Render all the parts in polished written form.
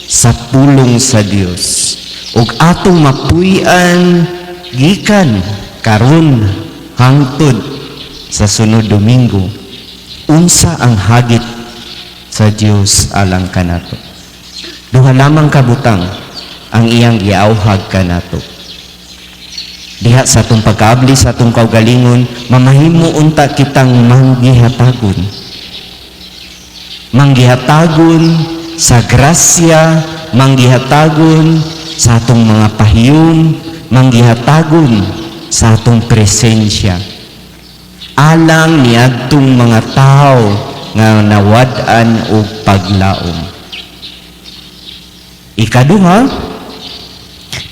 sa pulong sa Dios ug atong mapuy-an gikan karon hangtod sa sunod Domingo unsa ang hagit sa Dios alang kanato. Duha lamang ka butang ang iyang giawhag kanato. Diha sa atong pagkaabli sa atong kaugalingon, mamahimo unta kitang manggihatagon. Manggihatagon sa grasya, manggihatagon sa atong mga pahiyom, manggihatagon sa atong presensya alang niadtong mga tao nga nawad-an og paglaom. Ikaduha,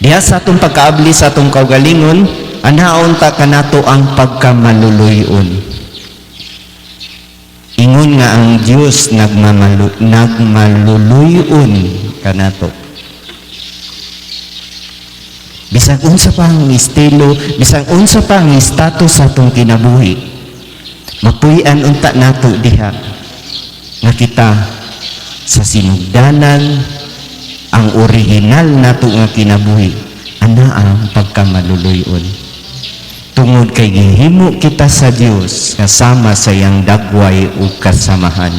diha sa atong pagkaabli sa atong kaugalingon, anaon ta kanato ang pagkamaluluyon. Ingon nga ang Dios nagmaluluyon kanato. Bisag unsa pa ang estilo, bisag unsa pa ang status sa atong kinabuhi, mapuy-an unta nato diha nga kita sa sinugdanan, ang original nato nga kinabuhi, ana ang pagkamaluluyon. Tungod kay gihimo kita sa Dios kasama sa iyang dagway ug kasamahan.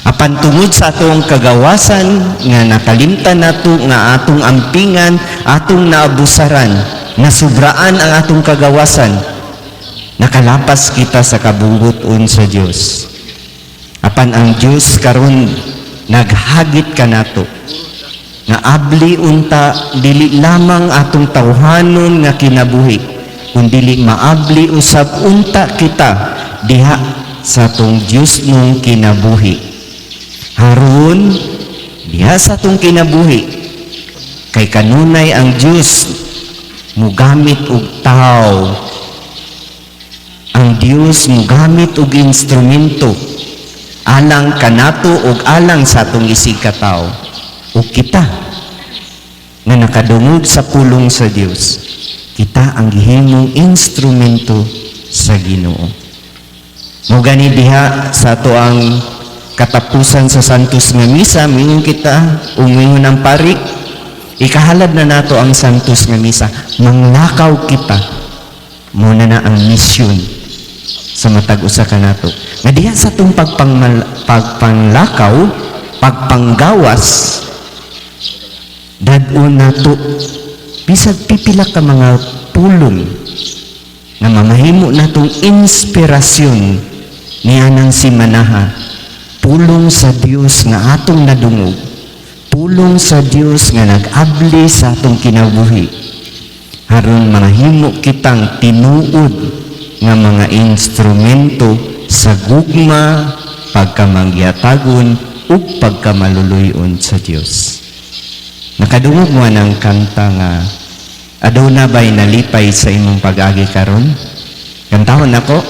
Apan tungod sa atong kagawasan nga nakalimtan nato nga atong ampingan, atong naabusaran, nasubraan ang atong kagawasan, nakalapas kita sa kabunguton sa Dios. Apan ang Dios karon naghagit kanato nga abli unta dili lamang atong tawhanon nga kinabuhi, kundili maabli usab unta kita diha sa atong Dios nung kinabuhi. Haron diha sa atong kinabuhi, kay kanunay ang Dios mugamit og tao, ang Dios mugamit og instrumento alang kanato ug alang sa atong isig katawo. Ug kita nga nakadungog sa pulong sa Dios, kita ang gihimong instrumento sa Ginoo. Mo gani diha sa ato ang katapusan sa Santos nga Misa, mingon kita, umingon ang pari, ikahalad na nato ang Santos nga Misa, manglakaw kita. Muna na ang misyon sa matag usa kanato. Nga diha sa atong pagpanglakaw, pagpanggawas, dad-on nato bisag pipila ka mga pulong nga mamahimo natong inspirasyon nianang simanaha, pulong sa Dios nga atong nadungog, pulong sa Dios nga nag-abli sa atong kinabuhi, aron mahimo kitang tinuod nga mga instrumento sa gugma, pagkamanggihatagon ug pagkamaluluyon sa Dios. Nakadungog mo ng kanta nga "Aduna Ba'y Nalipay sa Imong Pag-agi Karon"? Kantahon nako.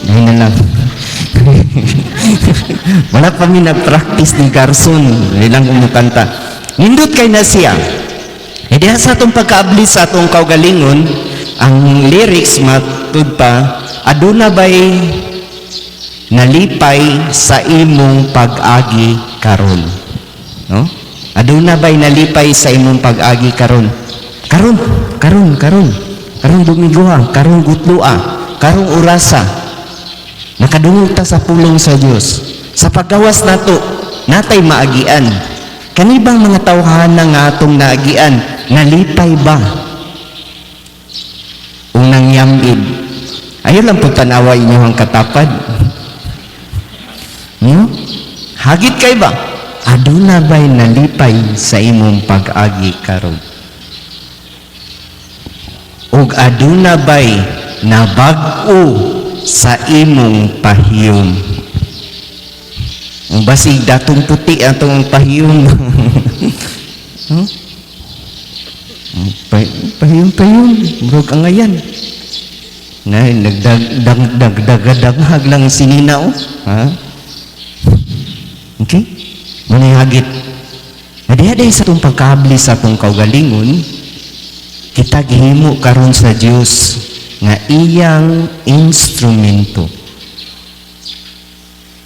Dahil na lang. Wala pa mi nag-practice ni Carson. Hindi lang kumukanta. Nindot kay na siya. E diha sa atong pagkaabli sa atong kaugalingon, ang lyrics matud pa, "Aduna ba'y nalipay sa imong pag-agi karon?" No? Aduna ba'y nalipay sa imong pag-agi karon? Karon, karon, karon. Karong Domingo ha, karong gutloa, karong orasa. Nakadungog ta sa pulong sa Dios. Sa paggawas nato, natay maagian. Kanibang mga tawhana nga atong naagian, nalipay ba? Ug nangyamid. Ayaw lang po tanawa inyong katapad. Hagit kay ba? Aduna ba'y nalipay sa imong pag-agi karon? Ug aduna ba'y nabag-o sa imong pahiyom? Ang basig datong puti atong pahiyom. Pahiyom pahiyom, murag angayan. Na nagdag dag dag dagadanghag lang sinina oh. Ha? Okay? Manay hagit. Diha day sa atong pagkaabli sa atong kaugalingon, kita gihimo karon sa Dios nga iyang instrumento.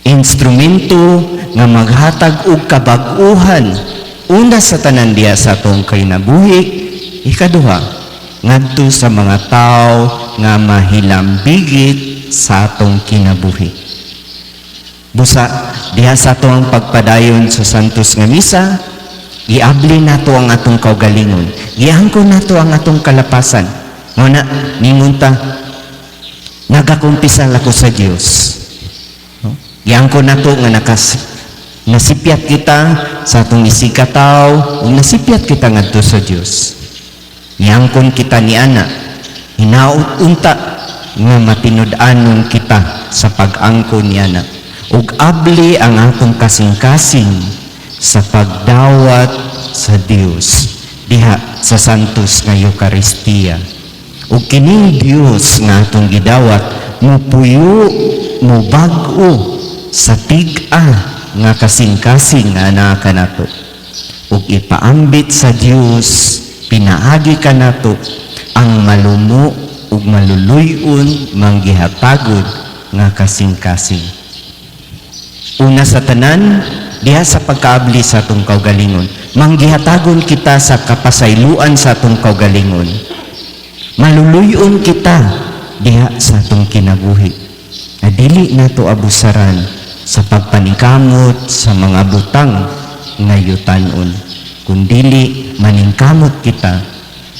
Instrumento nga maghatag og kabag-uhan, una sa tanan diha sa atong kinabuhi, ikaduha ngadto sa mga tao nga mahilambigit sa atong kinabuhi. Busa diha sa atong pagpadayon sa Santos nga Misa, giabli nato ang atong kaugalingon, giangkon nato ang atong kalapasan. Mao na ningon ta, "Nagakumpisal ako sa Dios." No? Giangkon nato nga nasipyat kita sa atong isigkatawo ug nasipyat kita ngadto sa Dios. Niangkon kita ni ana, hinaut unta nga matinud-anon kita sa pag-angkon niana. Ug abli ang atong kasing-kasing sa pagdawat sa Dios diha sa Santos nga Eukaristiya. Ug kining Dios nga atong gidawat mupuyo, mubag-o sa tig-a nga kasing-kasing nga naa kanato. Ug ipaambit sa Dios pinaagi kanato ang malumo ug maluluy-on manggihatagon nga kasing-kasing. Una sa tanan, diha sa pagkaabli sa atong kaugalingon, manggihatagon kita sa kapasayloan sa atong kaugalingon. Maluluy-on kita diha sa atong kinabuhi. Na dili nato abusaran sa pagpaningkamot sa mga butang nga yutanon, kundili maningkamot kita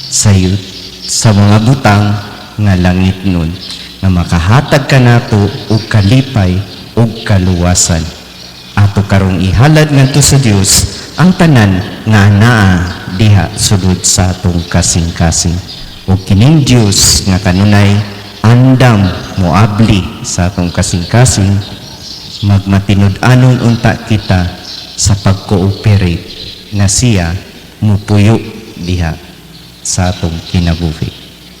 sa mga butang nga langitnon nga makahatag kanato og kalipay ug kaluwasan. Ato karong ihalad ngadto sa Dios ang tanan nga naa diha sulod sa atong kasing-kasing. Ug kining Dios nga kanunay andam moabli sa atong kasing-kasing, magmatinud-anon unta kita sa pag-cooperate nga siya mupuyo diha sa atong kinabuhi.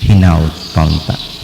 Hinaut paunta.